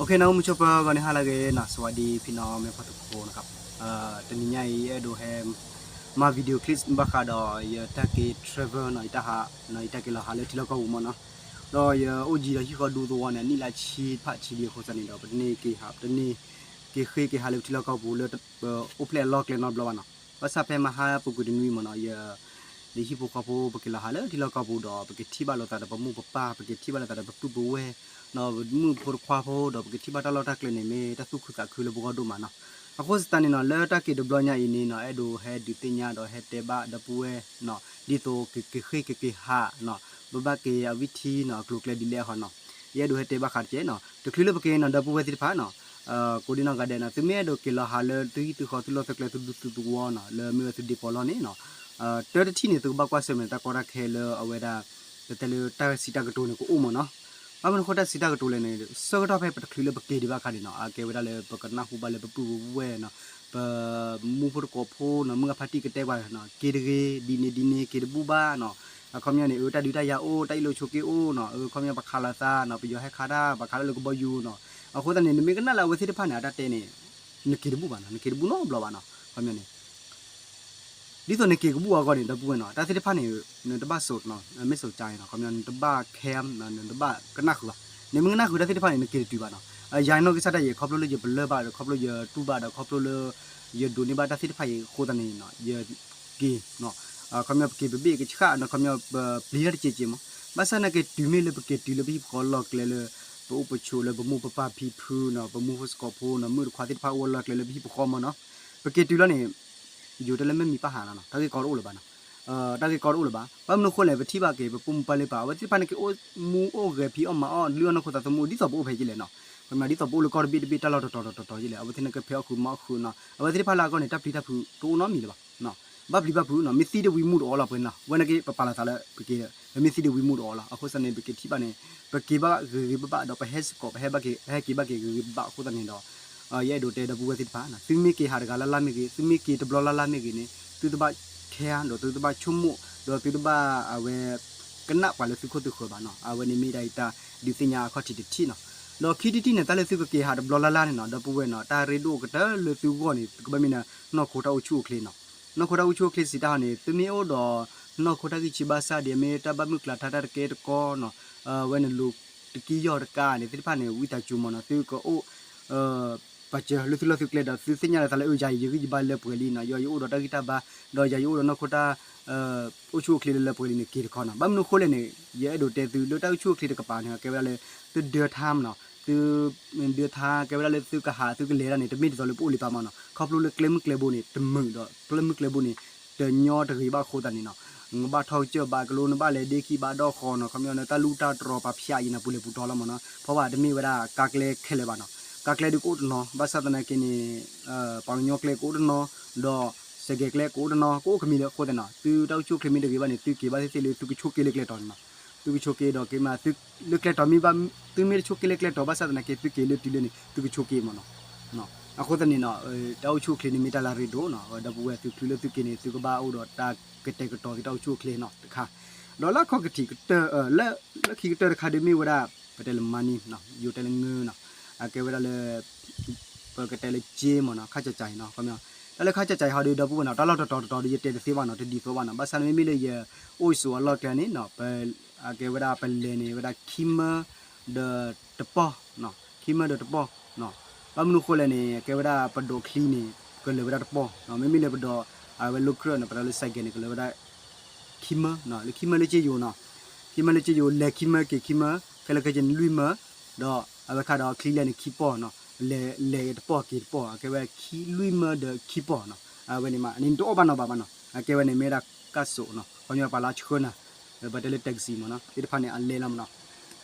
โอเค နီၢ်မုဆိပၢၤ ဂီၤန့ၣ်ဟါလၢအဂ့ၤနီၤ, စဝၤဒံဖံနီၤ မဲဖီတခိၣ်နီၤ, တနံၤညါအံၤ အဲၣ်ဒိးဟဲ မၤ video clip ဘၣ်ဃးဒီး ယတၢ်က့ၤ travel နီၤ, ယတၢ်ဟး နီၤ, ယတၢ်က့ၤလီၤဟးလၢထံလီၢ်ကီၢ်ပူၤမ့ၢ်နီၤ, ဒီးယအိၣ်ယံၤဒီးဟံၣ်ဃီဒူသဝီန့ၣ် အနံၣ်လၢဆံဖးဆံဒံးအဃိသတးန့ၣ်ဒီး ပတန့ၢ်က့ၤဟး ပတန့ၢ်က့ၤဃ့က့ၤဟးလၢပထံလီၢ်ကီၢ်ပူၤလၢ ပအိၣ်ဖျဲၣ်အလီၢ်ကျဲနီတဘျီဘၣ်နီၤ, ဘၣ်ဆၣ်ဖဲမဟါပူၤကွံာ်တနွံမ့ၢ်နီၤ, ယ ဒီးဟံၣ်ဖိဃီဖိ ပက့ၤလီၤဟးလၢထံလီၢ်ကီၢ်ပူၤဒီး ပက့ၤထံၣ်ဘၣ်လိာ်သးဒီးပမိၢ်ပပၢ်, ပက့ၤထံၣ်ဘၣ်လိာ်သးဒီးပပုၢ်ပဝဲၢ်, ဒီးပမုၣ်ဖိတခွါဖိဒီး ပက့ၤထံၣ်ဘၣ်တၢ်လီၢ်တၢ်ကျဲန့ၣ် မ့ၢ်တၢ်သူၣ်ခုသးခုလၢပဂီၢ်ဒိၣ်မးနီၤ. အဃိသတးန့ၣ်နီၤ, လၢတၢ်က့ၤတဘျီညါအံၤန့ၣ်နီၤ, အဲၣ်ဒိးဟဲဒုးသ့ၣ်ညါဒီးဟဲတဲဘၣ်ဒီပုၢ်ဝဲၢ်နီၤ, ဒ်သိးကက့ၤဃ့ကက့ၤဟးနီၤ, ပဘၣ်က့ၤအဝံထံနီၤ, အကျိၤကျဲဒ်လဲၣ်အဃိနီၤ, ယအဲၣ်ဒိးဟဲတဲဘၣ်ဃးတက့ၢ်နီၤ. တချုးလၢပက့ၤနီၤ, ဒီပုၢ်ဝဲၢ်သ့ၣ်တဖၣ်နီၤ, ကိးဒံနီၢ်ဂၤဒဲးနီၤ, သုမ့ၢ်အဲၣ်ဒိးက့ၤလီၤဟးလၢသုဟံၣ်သုဃီ သုလီၢ်သုကျဲ သုဒူသုသဝီနီၤ, လၢမ့ၢ်ဝဲသုဒ့ပီၤလီၢ်န့ၣ်နီၤ, တၢ်တထံၣ်န့ၣ် သုကဘၣ်ကွၢ်ဆၢၣ်မဲာ်တၢ်ကီတၢ်ခဲလၢအဝဲဒၣ် ပတဲလၢတၢ်စံးတၢ်ကတိၤန့ၣ် ကအိၣ်မ့ၢ်နီၤ. ဘၣ်မနုၤအဃိတၢ်စံးတၢ်ကတိၤလဲၣ်န့ၣ်, ဆၢကတီၢ်ဖဲပတချုးလၢပက့ၤဒံးဘၣ်အခါန့ၣ်နီၤ, အကဲဝဲဒၣ်လၢပကနၢ်ဟူဘၣ်လၢပပုၢ်ပဝဲၢ်နီၤ, ပမူဖိတကိးဖိနီၤ, မုၢ်ဂၤဖါတံၢ်ကတဲပှၤနီၤ, က့ၤတဂ့ၤ, ဒ်န့ၣ်ဒ်န့ၣ် က့ၤတဘူၣ်ဘၣ်နီၤ. အခီပညီန့ၣ် အတၢ်ဒုးတၢ်ယၤအိၣ်, တၢ်အ့ၣ်လိာ်ဆိးက့အိၣ်နီၤ, အခီပညီပခးလိာ်သးနီၤ, ပယီၤဟဲခးတၢ်, ပခးတၢ်လၢကဘီယူၤနီၤ. အဃိသတးန့ၣ် နမ့ၢ်ကနၣ်လၢအဝဲသ့ၣ်တဖၣ်န့ၣ် အတၢ်တဲန့ၣ် နက့ၤတဘူၣ်ဘၣ်နီၤ, နက့ၤတဘူၣ်နီတဘျီဘၣ်နီၤ. အခီပညီန့ၣ် ဒ်သိးနက့ၤကဘူၣ်အဂီၢ်န့ၣ် ဒီပုၢ်ဝဲၢ်နီၤ, တၢ်သ့ၣ်တဖၣ်န့ၣ် နတဘၣ်စိာ်နီၤ, မ့ၢ်စိာ်ကါနီၤ, အခီပညီ နတဘၣ်ခဲ နတဘၣ်ကနၣ်ဃုာ်ဘၣ်. နမ့ၢ်ကနၣ်ဃုာ်တၢ်သ့ၣ်တဖၣ်န့ၣ် နက့ၤတတုၤဘၣ်နီၤ. ယၤနီၢ်ကစၢ်ဒၣ်ယဲ ခီဖျိလၢယပလၢၢ်ဘၣ်ဒီး ခီဖျိယတူၢ်ဘၣ်ဒီး ခီဖျိလၢ ယဒိးန့ၢ်ဘၣ်တၢ်သ့ၣ်တဖၣ်အံၤအဃိသတးန့ၣ်နီၤ, ယက့ၤနီၤ. အခီပညီ ပက့ၤပဘ့ၣ်ကဆှၣ်နီၤ, အခီပညီ ပပျံၤတၢ်တကဲးကဲးမး. ဘၣ်ဆၣ်နာ်က့ တုၤမ့ၢ်လၢပက့ၤတုၤလၢပဟံၣ်ပဃီလီၢ်ကျဲလၢ ပအိၣ်ပဆိးလၢပမိၢ်ပပၢ်ဖံဖုနီၤ, ပမူဖိစကိးဖိနီၤ, မုၣ်တခွါသ့ၣ်တဖၣ်အိၣ်ဝဲလီၢ်ကျဲလၢပဟံၣ်ပဃီမးနီၤ, ပက့ၤတုၤလီၤန့ၣ် ယိၤတဲလၢမ့ၢ်မံၤပၢ်ဟးလီၤနီၤ, တၢ်ဂ့ၢ်ကီတအိၣ်လၢၤဘၣ်နီၤ. တၢ်ဂ့ၢ်ကီတအိၣ်လၢၤဘၣ်. ဘၣ်မနုၤအဃိလဲၣ်, ပထံၣ်ဘၣ်က့ၤ ပပိာ်မုၣ်ပၢ်လ့ပၢ် အဝဲသ့ၣ်တဖၣ်န့ၣ် က့ၤအိၣ်မူအိၣ်ဂဲၤဖံးအီၣ်မၤအီၣ် လုၢ်အီၣ်နီၢ်ခိသးသမူ ဒ်သိးပအိၣ်ဖဲယံာ်လဲၣ်နီၤ. ပမၤဒ်သိးပအိၣ်လၢကီၢ်တဘ့ၣ်တဘ့ၣ် တၢ်လီၢ်တတီၤတတီၤတတီၤယံာ်လဲၣ်, အဝဲသ့ၣ်န့ၣ်ကဖဲအီၣ်ဃုာ်မၤအီၣ်ဃုာ်နီၤ, အဝဲသ့ၣ်တဖၣ်လၢအဂီၢ်န့ၣ် တၢ်ပျံၤတၢ်ဖုးတအိၣ်နီတမံၤလၢၤဘၣ်. ဘၣ်ပျံၤဘၣ်ဖုးနီၤ, မ့ၢ်သံတဝံၤမူတအိၣ်လီၤပှဲၤနီၤ, ဝဲန့ၣ်က့ ပပာ်လီၤသးလၢပက့ၤဒီး ပမ့ၢ်သံတဝံၤမူတအိၣ်လီၤ. အဃိသတးန့ၣ် ပက့ၤထံၣ်ဘၣ်န့ၣ် ပက့ၤဘၣ်ဂ့ၤဂ့ၤဘၣ်ဘၣ်ဒီး ပဟဲစ့ၢ်ကီး ပဟဲဘၣ်က့ၤ ပဟဲက့ၤဘၣ်က့ၤဂ့ၤဂ့ၤဘၣ်ဘၣ်အဃိသတးန့ၣ်ဒီး ယအဲၣ်ဒိးတဲဒီပုၢ်ဝဲၢ်သ့ၣ်တဖၣ်နီၤ, သုမ့ၢ်က့ၤဟးတဂၤလၢ်လၢ်မ့ၢ်ဂ့ၤ, သုမ့ၢ်က့ၤတဘျီလၢ်လၢ်မ့ၢ်ဂ့ၤန့ၣ် သုတဘၣ် care ဒီးသုတဘၣ်ဆိကမိၣ် ဒီးသုတဘၣ်အဝဲ ကနၣ်ပှၤလၢသုခိၣ်သုဃၢၤဘၣ်နီၤ. အဝဲန့ၣ်မ့ၢ်ဒၣ်ယတၢ်ဒုးသ့ၣ်ညါအခီၣ်ထံးတထံၣ်နီၤ. ဒီးခံထံၣ်တထံၣ်န့ၣ် တၢ်လၢသုကက့ၤဟးတဘျီလၢ်လၢ်န့ၣ်နီၤ ဒီပုၢ်ဝဲၢ်နီၤ, တၢ်ရ့ဒိၣ်ကတၢၢ်လၢသုဂီၢ်န့ၣ် ကဘၣ်မ့ၢ်နီၢ်ခိတၢ်အိၣ်ဆူၣ်အိၣ်ချ့နီၤ. နီၢ်ခိတၢ်အိၣ်ဆူၣ်အိၣ်ချ့စံးတၢ်ဟီန့ၣ် သုမ့ၢ်အိၣ်ဒီး နီၢ်ခိတၢ်ဂံၢ်ဆံးဘၣ်ဆၣ်ဒီး မ့ၢ်တၢ်ဘၣ်မုၢ်ကျါထါတၢ်တကဲတကီနီၤ, ဝဲန့ၣ်လိၤတကံယီၢ်တကါန့ၣ် သ့ၣ်တဖၣ်န့ၣ် ဝံသးစူၤမးနီၤ, သုကအိၣ် ပာ်စၢၤလၢသုလီၢ်သုကျဲဒီး သုသ့ၣ်ညါလီၤသးလၢ အၢ ယၤအံၤယဂံၢ်ယဘါလၢပှဲၤလံနီၤ, ယၤယအိၣ်ဒီးတၢ်ဂံၢ်တၢ်ဘါ ဒီးယၤယအိၣ်ဒီးနီၢ်ခိတၢ် အိၣ်ဆူၣ်အိၣ်ချ့လၢလၢပှဲၤလံန့ၣ် က့ၤတခီနီၤ. ဘၣ်မနုၤအဃိလဲၣ်န့ၣ် ယအဲၣ်ဒိးတဲသုလၢတၢ်အိၣ်ဆူၣ်အိၣ်ချ့တကပၤန့ၣ် ကဲဝဲဒၣ်လၢ သုဒၢထါမးနီၤ, သု ဒၢထါ ကဲဝဲဒၣ်လၢသုကဟးသုကလဲၤဒၣ်န့ၣ် တမ့ၢ်ဒ်သိးလၢပအိၣ်လံပာ်မးနီၤ, ခီဖျိလၢကျဲမုၢ်ကျဲဘိန့ၣ် တမုာ်ဒီး ကျဲမုၢ်ကျဲဘိန့ၣ် တညီတဂ့ၤဘၣ်အဃိသတးန့ၣ်နီၤ, နဘၣ်ထီၣ်ကစၢၢ်ဘၣ်ကလိ နဘၣ်လဲၤဒ့ခံဘၣ်ဒီးဃီနီၤ, ခီပညီန့ၣ် တၢ်လူၢ်တၢ်တြီၤပာ်ဖျါအံၤန့ၣ် ပူၤလဲၤပူၤတီၤလီၤမးနီၤ, ဖီဘၣ်တမ့ၢ်ဝဲဒၣ်ကါကျဲခဲလၢာ်ဘၣ်နီၤ, ကါကျဲဒုးကအိၣ်တနီၤ, ဘၣ်ဆၣ်သနာ်က့န့ၣ် ပှၤကညီကျဲကအိၣ်တနီၤ, ဒီးစဲးကဲးကျဲကအိၣ်တနီၤ, ကအိၣ်ကမံၤလၢအဃိသတးနီၤ, သုတၢ်အိၣ်ဆူၣ်အိၣ်ချ့မ့ၢ်တဂ့ၤဘၣ်န့ၣ် သုက့ၤဘၣ်သ့ၣ်သ့ၣ်လၢသုကဆိးက့လၢကျဲတီၤန့ၣ်နီၤ, သုကဆိးက့ဒီးက့ၤမး သုလၢကျဲတီၤမ့ၢ်ဘၣ်, သုမ့ၢ်တဆိးက့လၢကျဲတီၤ ဘၣ်ဆၣ်သနာ်က့ သုက့ၤလၢတုၤလၢန့ၣ် သုကဆိးက့မးနီၤ. အဃိသတးန့ၣ်နီၤ, တၢ်အိၣ်ဆူၣ်အိၣ်ချ့န့ၣ်မ့ၢ်တၢ်လၢအရ့ဒိၣ်နီၤ, ဒီပုၢ်ဝဲၢ်သုချုးလၢသုက့ၤန့ၣ် သုကဘၣ်အိၣ်ဒီးတၢ်ကတဲာ်ကတီၤသုတၢ်အိၣ်ဆူၣ်အိၣ်ချ့နီၤတခါ, ဒီးလၢအခီၣ်ကထံးကတၢၢ် လၢခံကတၢၢ်တခါဒုးမ့ၢ်ဝဲဒၣ် ပတဲလၢ money နီၤ, ယိၤတဲလၢငၢၤနီၤ, အကဲဝဲဒၣ်လၢ ပကတဲလၢက့မးနီၤ, ခါကၠးကၠးအံၤနီၤ, ခီပညီ တၢ်လၢခါကၠးကၠးအံၤဟီဒုး ဒီပုၢ်ဝဲၢ်နီၤ, တၢ်လီၢ်တတီၤတတီၤဒုး ယတဲတသ့ဘၣ်နီၤ, တဒ်သိးဘၣ်နီၤ, ဘၣ်ဆၣ်န့ၣ်မ့မ့ၢ်လၢယအိၣ်ဆိးအလီၢ်ကျဲန့ၣ်နီၤ, ပ အကဲဝဲဒၣ်ပလဲၤန့ၣ်ဝဲဒၣ်ခံမၢ ဒီးတပီၢ်, ခံမၢဒီးတပီၢ်, ဘၣ်မနုၤအဃိလဲၣ်န့ၣ် အကဲဝဲဒၣ်ပဒိးချံန့ၣ် ကလၢာ်ဝဲဒၣ်တပီၢ်, မ့မ့ၢ်လၢပဒိး အဝဲလိာ်ကြၢးန့ၣ် ပဒိးလၢစဲးကဲးန့ၣ် ကလၢာ်ဝဲဒၣ် ခံမၢ, လၢခံမၢလၢက့ယိၤနီၤ, ခံမၢလၢက့ယိၤ လဲၤခံမၢက့ၤခံမၢ, ခဲလၢာ်ခဲဆ့န့ၣ်လွံၢ်မၢ, ဒီးအဝဲခါဒီးချံလဲၣ်န့ၣ်ခံပီၢ်နီၤ, လဲၤ လဲၤတပီၢ်က့ၤတပီၢ် အကဲဝဲခံလွံၢ်မၢဒီးခံပီၢ်နီၤ, အဝဲန့ၣ်မး န့ၣ်တအိၣ်ဘၣ်နီၤဘၣ်ဘၣ်နီၤ, အကဲဝဲန့ၣ်မ့ၢ်ဒၣ်ကၢ်စိးနီၤ, ခီပညီပှၤလၢအဆှၢနၤ, ပတဲလၢ taxi မးနီၤ, သ့ၣ်တဖၣ်န့ၣ် အလဲလီၤမးနီၤ.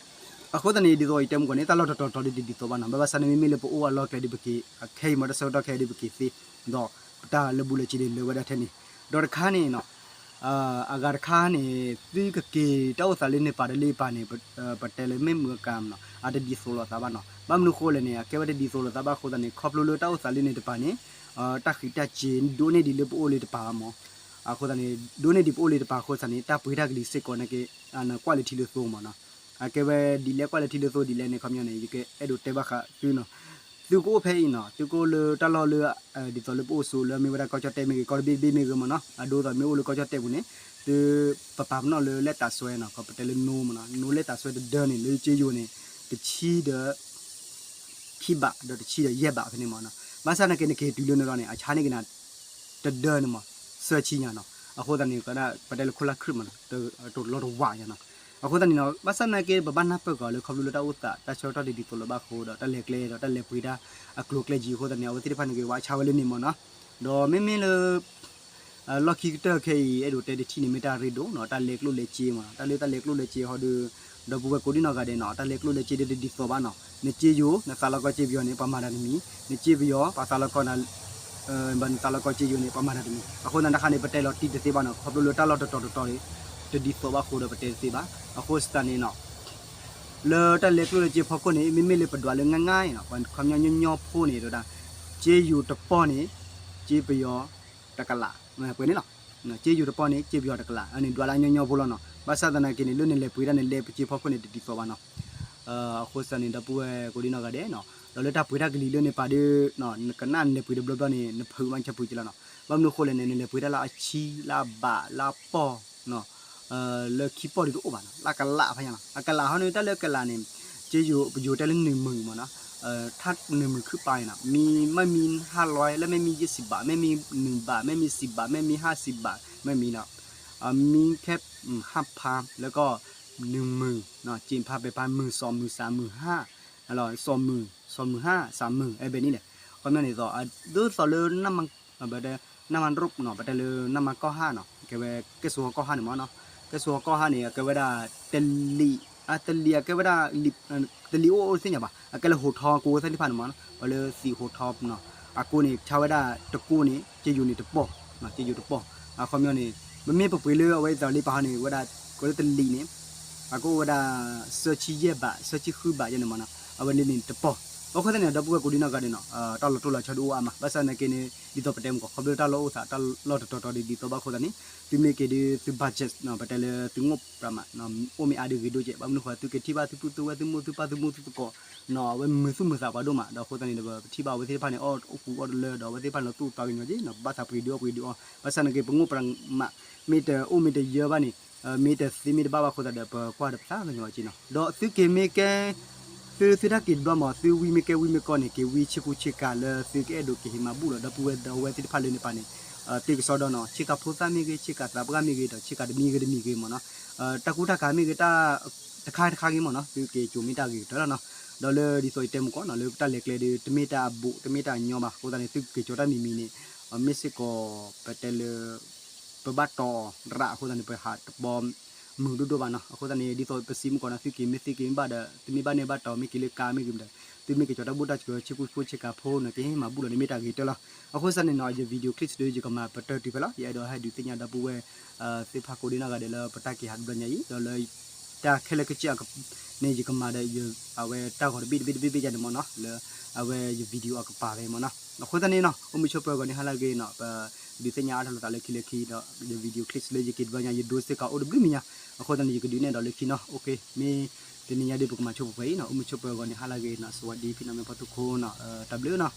အဃိသတးန့ၣ် ဒ်သိးယတဲမုၢ်ကီၢ်န့ၣ် တၢ်လီၢ်တတီၤတီၤဒုးဒ်သိးဘၣ်နီၤ, ဘၣ်ဘၣ်ဆၣ်န့ၣ် မ့မ့ၢ်လၢပအိၣ်အလီၢ်ကျဲဒုးပက့ၤ အခဲအံၤမး တၢ်ဆၢကတီၢ်ခဲအံၤဒုးပက့ၤသ့, ဒီးပတၢ်လၢာ်ဘူၣ်လၢာ်စ့ၤဒုးလၢာ်ဝဲဒၣ်ထဲန့ၣ်, ဒီးတခါန့ၣ်နီၤ အဂၤတခါန့ၣ် သုကက့ၤတၢ်အိၣ်သးလၢန့ၣ်ပၤတလ့ၣ်ပၤန့ၣ် ပတဲလၢမ့ၢ်မုၢ်အကါမးနီၤ, အတဒ်သိးလိာ်သးဘၣ်နီၤ, ဘၣ်မနုၤဃိလဲၣ်န့ၣ် အကဲဝဲတဒ်သိးလိာ်သးဘၣ်အဃိသတးန့ၣ် ခီဖျိလၢတၢ်အိၣ်သးလၢန့ၣ်တပၤန့ၣ် တၢ်ဃံးတၢ်စ့ၤဒိၣ်န့ၢ်ဒံးလၢပအိၣ်လၢတပၤဘၣ်မး, အဃိသတးန့ၣ် ဒိၣ်န့ၢ်ဒံးပအိၣ်လၢတပၤအဃိသတးန့ၣ် တၢ်ပှ့ၤတၢ်ကလံၤစ့ၢ်ကီးန့ၣ်က့ နကွၢ်လၢထံလၢသိမးနီၤ, အကဲဝဲဒ်လဲၣ်ကွၢ်လၢထံဒ်သိးဒ်လဲၣ်န့ၣ် ခီပညီန့ၣ် ယကအဲၣ်ဒိးတဲဘၣ်ဃးသုနီၤ. သုကအိၣ်ဖဲအံၤနီၤ, သုကအိၣ်လၢတၢ်လီၢ်လၢ ဒ်သိးလၢပအိၣ်ဆိးလၢမ့ၢ်ဝဲဒၣ်ကီၢ်ကၠီၣ်တဲၣ်မ့ၢ်ဂ့ၤ ကီၢ်တဘ့ၣ်တဘ့ၣ်မ့ၢ်ဂ့ၤမ့ၢ်နီၤ, အဒိသိးမ့ၢ်အိၣ်လၢကီၢ်ကၠီၣ်တဲၣ်ပူၤန့ၣ် သုပပာ်ပနီၣ်လၢလဲၣ်တၢ်စွဲနီၤ, ကီးပတဲလၢနိမ့ၢ်နီၤ, နိလဲၣ်တၢ်စွဲတဒၢန့ၣ် လၢက့ယိၤန့ၣ် တဆံဒီး ခံဘး ဒီးတဆံဒီးယဲၢ်ဘးဖဲန့ၣ်မ့ၢ်နီၤ. ဘၣ်ဆၣ်သနာ်က့န့ၣ် က့ၤတုၤလၢန့ၣ်လီၤန့ၣ် အဆါန့ၢ်က့ၤနၤ တဒၢန့ၣ်မ့ၢ် သၢဆံညါနီၤ. အဃိသတးန့ၣ် ကဒၣ်ပတဲလၢခိၣ်လါခရံာ်မ့ၢ်နီၤ, တလီၤတဝးညါနီၤ. အဃိသတးန့ၣ်နီၤ ဘၣ်ဆၣ်သနာ်က့ ပဘၣ်နၢ်ပၢၢ်ကီးလၢခီဖျိလၢတၢ်အိၣ်သး တၢ်ဆၢကတီၢ်ဒ်သိးလၢဘၣ်အဃိဒီး တၢ်လဲၤကျဲဒီးတၢ်လဲၤပှ့ၤတၢ်အကျိၤအကျဲက့ၤအဃိသတးန့ၣ် အဝဲသ့ၣ်တဖၣ်န့ၣ်က့ၤ ဝဲဆါဝဲလၢန့ၣ်မ့ၢ်နီၤ. ဒီးမ့မ့ၢ်လၢ လီၢ်ခံကတၢၢ်ခဲအံၤ အဲၣ်ဒိးတဲတထံၣ်န့ၣ် မ့ၢ်တၢ်ရ့ဒိၣ်နီၤ, တၢ်လဲၤကျိၣ်လဲၤစ့မ့ၢ်နီၤ. တၢ်လၢတၢ်လဲၤကျိၣ်လဲၤစ့ဟီဒီး ဒီပုၢ်ဝဲၢ်ကိးဒံနီၢ်ဂၤဒဲးနီၤ, တၢ်လဲၤကျိၣ်လဲၤစ့ဒီးတဒ်သိးဘၣ်နီၤ. နစ့ယိၤ နသးလီၤကီးစ့ပယီၤန့ၣ် ပှၤမၤတၢ်တမံၤ, နစ့ပယီၤ ပှၤသးလီၤကီးနၤ ဘၣ်နသးလီၤကီးစ့ယိၤန့ၣ် ပှၤမၤတၢ်တမံၤ. အဃိသတးန့ၣ်တခါန့ၣ် ပတဲလီၤတံၢ်တသ့ဘၣ်နီၤ, ခီဖျိလၢတၢ်လီၢ်တတီၤတတီၤန့ၣ် တဒ်သိးဘၣ်အဃိဒီးပတဲတသ့ဘၣ်. အဃိသတးန့ၣ်နီၤ လၢတၢ်လဲၤကျိၣ်လဲၤစ့ဖီခိၣ်န့ၣ် မ့မ့ၢ်လၢပဒွးလၢငါငါအံၤနီၤ, ပှၤခီပညီညီညီဖိန့ၣ် တဲဝဲဒၣ် စ့ယိၤတပီၢ်န့ၣ် စ့ပယီၤတကလး, ပှဲၤန့ၣ်လီၤ. စ့ယိၤတပီၢ်န့ၣ် စ့ပယီၤတကလး, အန့ၣ်ဒွးလၢညီညီဖိလီၤနီၤ. ဘၣ်ဆၣ်သနာ်က့န့ၣ် လၢနလဲၤပှ့ၤတၢ်နလဲၤပစ့ဖီခိၣ်န့ၣ် တဒ်သိးဘၣ်နီၤ. အဃိသတးန့ၣ် ဒီပုၢ်ဝဲၢ်ကိးဒံနီၢ်ဂၤဒဲးနီၤ, ဒီးလၢတၢ်ပှ့ၤတၢ်ကလံၤလၢန့ၣ်ပာ်ဒီး နကနၣ်နလဲၤပှ့ၤတဘျီဘျီန့ၣ် နဖုးမးဆၢဖုးက့လီၤနီၤ. ဘၣ်မနုၤအဃိလဲၣ်န့ၣ် နလဲၤပှ့ၤတၢ်လၢအဆံလၢအဘးလၢအပီၢ် လၢခံပီၢ်ဒုးတအိၣ်ဘၣ်နီၤ, လၢအကလးဖးညါလီၤ. အကလးဟီန့ၣ် တၢ်လၢအကလးန့ၣ် ကယိၤ ပယိၤတဲလၢနွံမုၢ်မ့ၢ်နီၤ, ထါနွံမုၢ်ခုပာ်နီၤ, မ့မ့ၢ်မံဟါလွဲ လၢမ့မ့ၢ်ယဲၢ်ဆံဘး မ့မ့ၢ်နွံဘး မ့မ့ၢ်ဆံဘး မ့မ့ၢ်ဟါဆံဘး မ့မ့ၢ်နီၤ, မံခဲ ဟါဖး လၢကီၢ် နွံမုၢ် က့ၤဖးပဲၤဖး မုၢ်စီၤမုၢ်စးမုၢ်ဟါ စီၤမုၢ် စီၤမုၢ်ဟါ စးမုၢ် အဲဘဲန့ၣ်လဲၣ်. ခီပညီန့ၣ်သိး ဒ်သိးလၢ နမၤရူးနီၤ ပတဲလၢနမၤကီၢ်ဟါနီၤ ကဲဝဲ ကဲစိဟီကီၢ်ဟါန့ၣ်မ့ၢ်နီၤ, ကဲစိဟီကီၢ်ဟါန့ၣ် အကဲဝဲဒၣ် တလံာ် တလံာ်အကဲဝဲဒၣ် တလံာ်အိၣ်အိၣ်သ့ၣ်ညါဘၣ် အကဲလၢဟိးထီကိးသ့ၣ်တဖၣ်န့ၣ်မ့ၢ်နီၤ, ပှၤလၢသံးဟိးထီနီၤ, အကိးန့ၣ် ဆါဝဲဒၣ်တကိးန့ၣ် ကယိၤန့ၣ်တပီၢ်, ကယိၤတပီၢ်, အခီပညီန့ၣ် ပမ့ၢ်ပပှ့ၤလၢအဝဲအသးလံပာ်ဟီန့ၣ် ဝဲဒၣ် ကိးလၢတလံာ်န့ၣ် အကအိၣ်ဝဲဒၣ် သၢဆံယဲၢ်ဘး သၢဆံဃုဘးယဲန့ၣ်မ့ၢ်နီၤ, အဝဲန့ၣ်န့ၣ်တပီၢ်. အဃိသတးန့ၣ် ဒီပုၢ်ဝဲၢ်ကိးဒံနီၢ်ဂၤဒဲးနီၤ တၢ်လီၤတိၢ်လီၤဆီဒုးအိၣ်အါမး, ဘၣ်ဆၣ်သနာ်က့န့ၣ် ဒ်သိးပတဲမုၢ်ကီး ခီဖျိတၢ်လီၢ်အိၣ်သး တၢ်လီၢ်တတီၤတီၤဒ်သိးဘၣ်အဃိသတးန့ၣ် သုမ့ၢ်က့ၤဒုးသု budget နီၤ ပတဲလၢသုငိၣ်ပြးမး အိၣ်မ့ၢ်အါဒုးဂ့ၤဒိၣ်ကဲး, ဘၣ်မနုၤဃိသုက့ၤထံၣ်ဘၣ်သုပုၢ်သုဝဲၢ်သုမိၢ်သုပၢ်သုမိၢ်သုသကိးနီၤ အဝဲမုာ်သူၣ်မုာ်သးပှၤဒိၣ်မး, ဒီးအဃိသတးန့ၣ်ဒီး ပထံၣ်ဘၣ်အဝဲသ့ၣ်တဖၣ်န့ၣ် အီၣ်အိၣ်ကူအီၣ်တလၢ ဒီးအဝဲသ့ၣ်တဖၣ်န့ၣ် သူၣ်အုးသးအုးညီက့နီၤ ဘၣ်သးပှ့ၤဒုးအီၣ်ပှ့ၤဒုးအီ ဘၣ်ဆၣ်သနာ်က့ ပငိၣ်ပြးမး မ့ၢ်တအိၣ်မ့ၢ်တယၢဘၣ်န့ၣ် မ့ၢ်တသ့မ့ၢ်တဘၣ်ဘၣ်အဃိသတးဒီး ပကွၢ်ဒီးပသးကညီၤက့နီၤ, ဒီးသုက့ၤမ့ၢ်ကဲ သု သုတၢ်က့ၤတဘျီမး သုဝံမ့ၢ်ကဲဝံမ့ၢ်ကီန့ၣ် က့ၤဝံဆ့ကူဆ့ကၤလၢသုကအဲၣ်ဒိးက့ၤဟ့ၣ်မၤဘူၣ်လီၤ ဒီပုၢ်ဝဲၢ်ဒီးဝဲသ့ၣ်တဖၣ်လၢန့ၣ်ပာ်န့ၣ် တ့ၢ်ကစီဒီနီၤ ဆ့ကၤဖိသၣ်မ့ၢ်ဂ့ၤ ဆ့ကၤသးပှၢ်မ့ၢ်ဂ့ၤ ဒီးဆ့ကၤတမံၤဂ့ၤတမံၤဂ့ၤမ့ၢ်နီၤ, တၢ်ကူတၢ်ကၤမ့ၢ်ဂ့ၤ တခါတခါဂ့ၤမ့ၢ်နီၤ သုက့ၤကၠိၤမ့ၢ်တၢ်ဂ့ၤကတၢၢ်လီၤနီၤ, ဒီးလၢဒ်သိးယတဲမုၢ်ကီးနီၤ လၢတၢ်လဲၤကျဲဒီး တမ့ၢ်တၢ်အဘူး တမ့ၢ်တၢ်အညီဘၣ် အဃိသတးန့ၣ် သုက့ၤကၠီၤတၢ်မံၤမံၤန့ၣ် မ့ၢ်စ့ၢ်ကီး ပတဲလၢ ပဘၣ်တီၤရၣ်အဃိသတးန့ၣ် ပဟးတပီ မုာ်ဒိၣ်ဒိၣ်ဘၣ်နီၤ, အဃိသတးန့ၣ် ဒ်သိးပစံးမုၢ်ကီးနီၤ သုက့ၤမ့ၢ်သ့က့ၤမ့ၢ်ဘၣ်ဒီး သုမ့ၢ်ဘၣ်န့ၢ်ဘၣ်တီၤ မ့ၢ်က့ၤလၢကါမ့ၢ်ဂ့ၤဒီး သုမ့ၢ်က့ၤကၠီၤတၢ်ဘူၣ်တၢ်စှၤဆ့ကူဆ့ကၤဖိနီၤ က့ၤဟ့ၣ်မၤဘူၣ်လီၤန့ၣ် မ့ၢ်တၢ်ဂ့ၤကတၢၢ်လီၤ. အဃိသတးန့ၣ်နီၤ ယ video clip ဒီးယကမၤပတၢၢ်တုၤဖဲလီၤ ယအဲၣ်ဒိးဟဲဒုးသ့ၣ်ညါဒီပုၢ်ဝဲၢ် သ့ၣ်တဖၣ်ကိးဒံနီၢ်ဂၤဒဲးလၢပတၢ်က့ၤဟးတဘျီညါအံၤ ဒီးလၢ တၢ်ခဲလၢာ်ခဲဆ့န့ၣ် ယကမၤဒီး အဝဲတၢ်ဂီၤတဘ့ၣ်တဘ့ၣ်တဘ့ၣ်ဘ့ၣ်ယၤန့ၣ်မ့ၢ်နီၤ လၢအဝဲယ video အကပၤဖဲမ့ၢ်နီၤ. အဃိသတးန့ၣ်နီၤ အိၣ်မုာ်ဆိးပၢၤဂီၤန့ၣ်ဟါလၢအဂ့ၤနီၤ ပဒုးသ့ၣ်ညါအါထီၣ်လိာ်သးလၢခံလၢခံဒီး ယ video clip လၢယက့ၤတဘျီညါ ယဒိစ့ၢ်ကီးအိၣ်တဘျုးမံၤညါ. အဃိသတးန့ၣ် ယကဒုးနဲၣ်ဒီးလၢခံနီၤ. အိၣ်ခ့ မ့ၢ်တနံၤညါဒုးပကမၤဆိပှဲၤအံၤနီၤ အိၣ်မုာ်ဆိးပၢၤဂီၤန့ၣ်ဟါလၢအဂ့ၤနီၤ စဝးဒံဖံနီၤ မ့ၢ်ပှၤသူခိၣ်နီၤ တၢ်ဘျုးနီၤ.